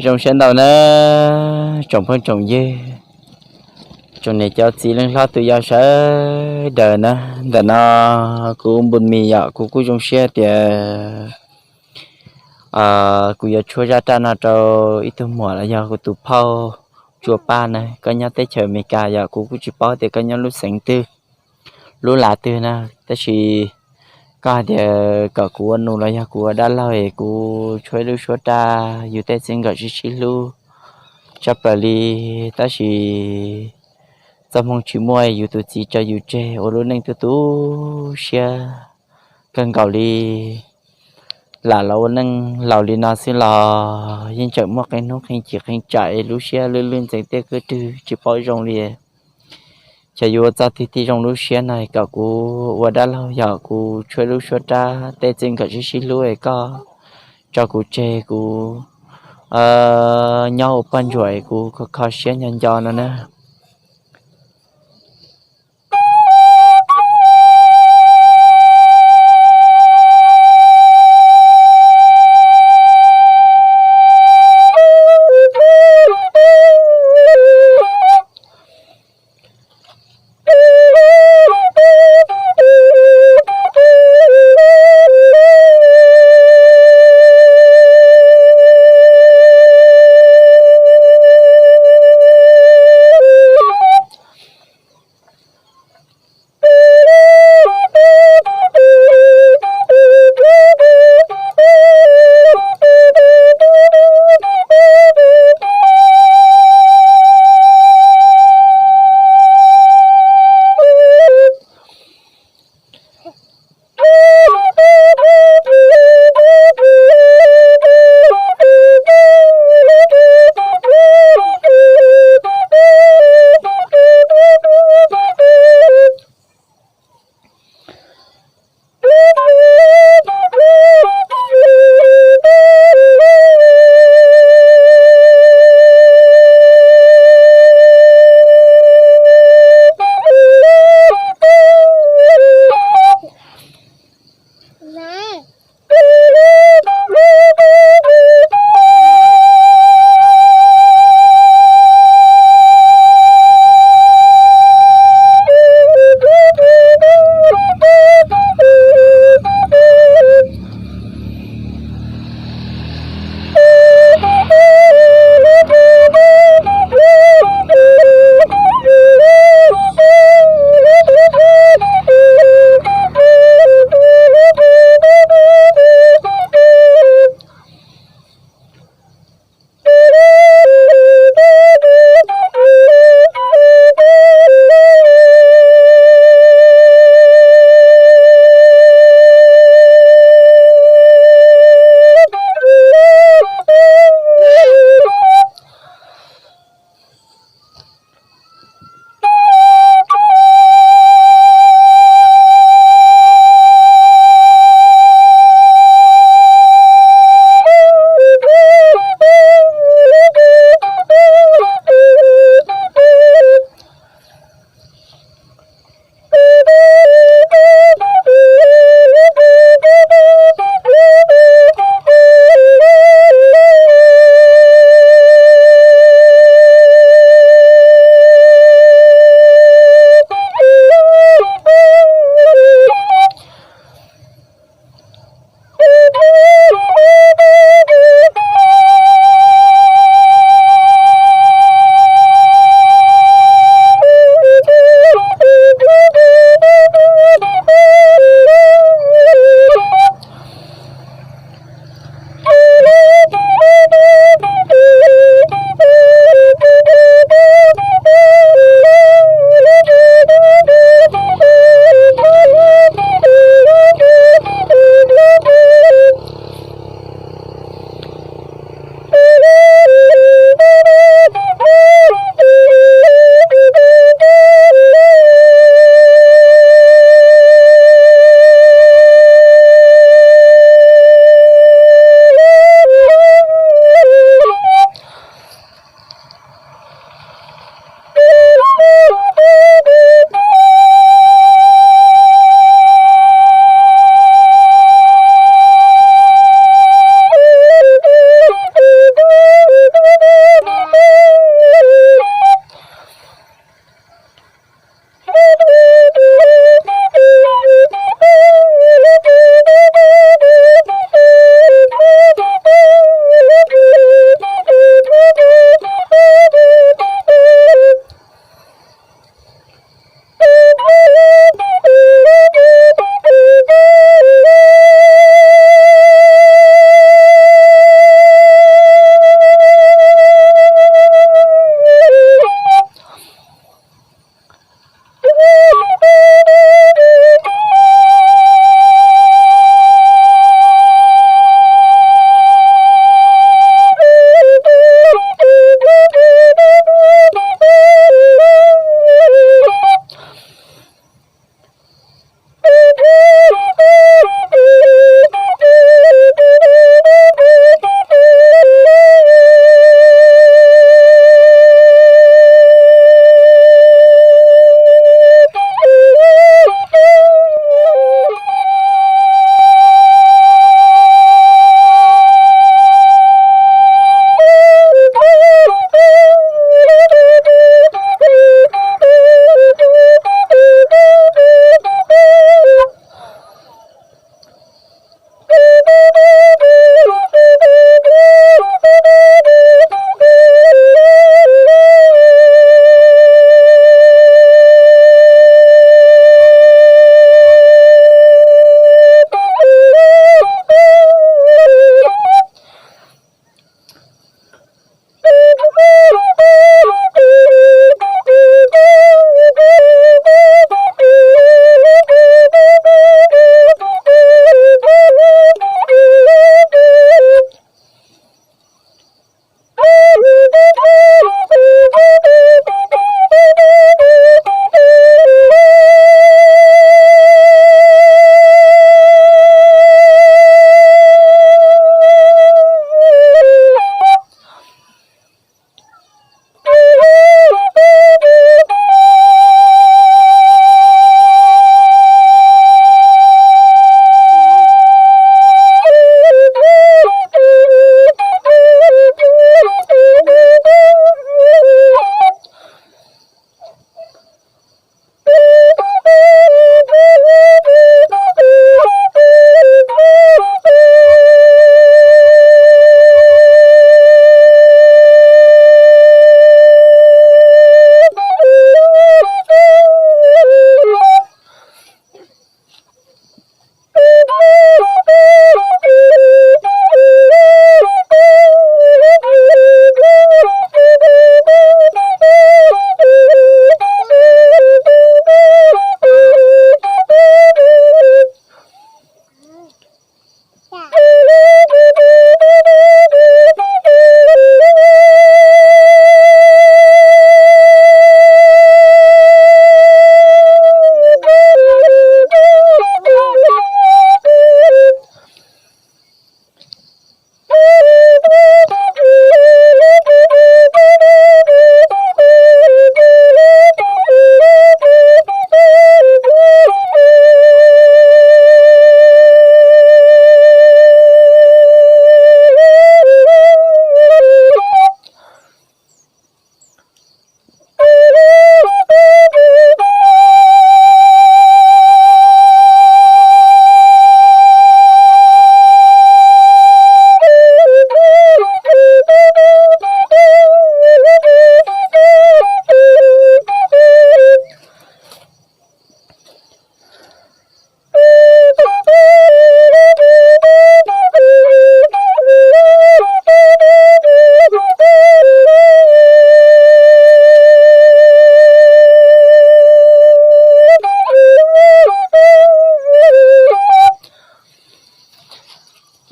Zoo siab ntau na, tsoom phooj tsoom ywg, tsoom niam cov txiv leej hlob tus yau sawv daws na. Ntawm no kuv Npus Mis yom, kuv kuj zoo siab tias kuv yuav tshuab zaj raj no rau ib tug muam los yog kuv tus phauj Tsua Paj na. Koj nyob teb chaws Amelikas yom, kuv kuj tsis paub tias koj nyob lub xeev twg, lub lav twg na, tab sis koj hais tias kom kuv ua nus los yog kuv ua dab laug es kuv tshuab ib lub suab raj yus tej txij nkawm sib sib hlub tshaj plaws li. Tab sis txoj hmoo tsis muaj, yus tus txiv tso yus tseg ua lub neej tu tu siab kawg nkaus li. Lam los ua neej laus li no xwb los yeej tseem muaj qee hnub qee chim qee tsam es lub siab lwj lwj ntxeev tej qwb rwg tsis paub zoo li. Xyov yuav ua txoj twg thiaj zoo lub siab no, kom kuv ua dab laug yog kuv tshuab lub suab raj tej txij nkawm sib sib hlub es koj tso kuv tseg, kuv nyob ua poj ntsuam es kuv kho kho siab nco nco no na.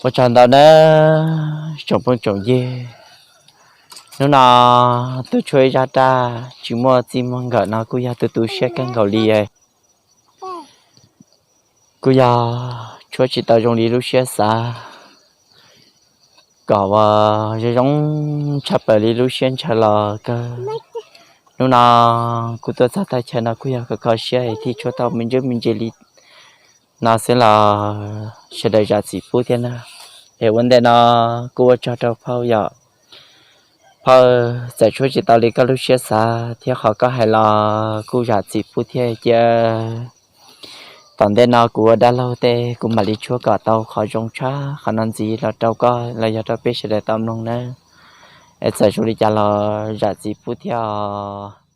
Ua tsaug ntau nawb tsoom phooj tsoom ywg. Hnub no tuaj tshuab ib zaj dab tsis muaj txij muaj nkawm no kuj yog tu tu siab kawg nkaus li. Kuj yog tshuab tsis tau zoo li lub siab xav, kom uas zoo zoo tshaj plaws li lub siab ntshaw los kawg. Hnub no kuv tuaj txog thaj chaw no kuj yog kho kho siab thiaj tshuab tau me ntsis me ntsis li no xwb los sawv daws zam txim pub thiab na. Es ua ntej no kuj ua tsaug rau phauj yom. Phauj, txawm tshuab tsis tau li koj lub siab xav thiab qhov koj hais los kuj zam txim pub thiab cia. Tom ntej no kuv ua dab laug tej kuv mam li tshuab kom tau qhov zoo tshaj qhov no ntxiv los rau koj los yog rau peb sawv daws tau mloog nawb. Es txawm zoo li cas los zam txim pub thiab os.